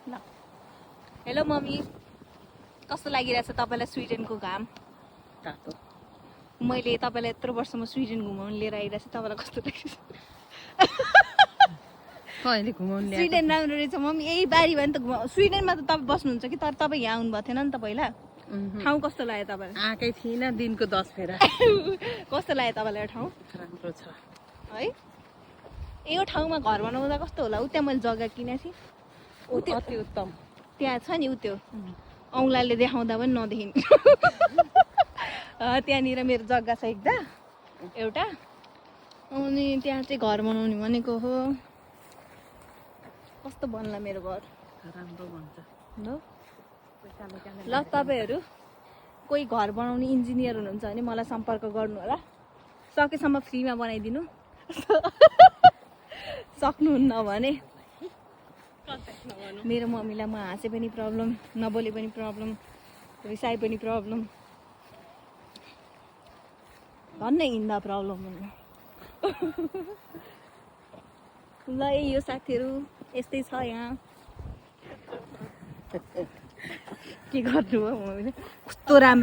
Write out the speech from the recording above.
ल hello mummy कस्तो लागिरहेछ तपाईँलाई स्विडेनको घाम तातो मैले तपाईँलाई यत्रो वर्षमा स्विडेन घुमाउनु लिएर आइरहेको छु तपाईँलाई कस्तो लागिरहेछ कहिले घुमाउनु ल्याएको स्विडेन राम्रो रहेछ मम्मी यही बारीमा नि त स्विडेनमा त तपाईँ बस्नुहुन्छ कि तर तपाईँ यहाँ आउनुभएको थिएन नि त पहिला ठाउँ कस्तो लाग्यो तपाईँलाई आएकै थिइनँ दिनको 10 फेरा कस्तो लाग्यो तपाईँलाई यो ठाउँ राम्रो छ है यो ठाउँमा घर बनाउँदा कस्तो होला उ त्यहाँ मैले जग्गा किनेको थिएँ अति उत्तम त्यहाँ छ नि उ त्यो औँलाले देखाउँदा पनि नदेखिने त्यहाँनिर मेरो जग्गा छ एउटा अनि त्यहाँ चाहिँ घर बनाउने भनेको हो कस्तो बन्ला मेरो घर राम्रो भन्छ ल तपाईँहरू कोही घर बनाउने इन्जिनियर हुनुहुन्छ भने मलाई सम्पर्क गर्नु होला सकेसम्म फ्रीमा बनाइदिनु सक्नुहुन्न भने मेरो मम्मीलाई म हाँसे पनि प्रब्लम नबोले पनि प्रब्लम रिसाए पनि प्रब्लम भन्नै हिँड्दा प्रब्लम हुनु ल यो साथीहरू यस्तै छ यहाँ के गर्नु हो मम्मीले कस्तो राम्रो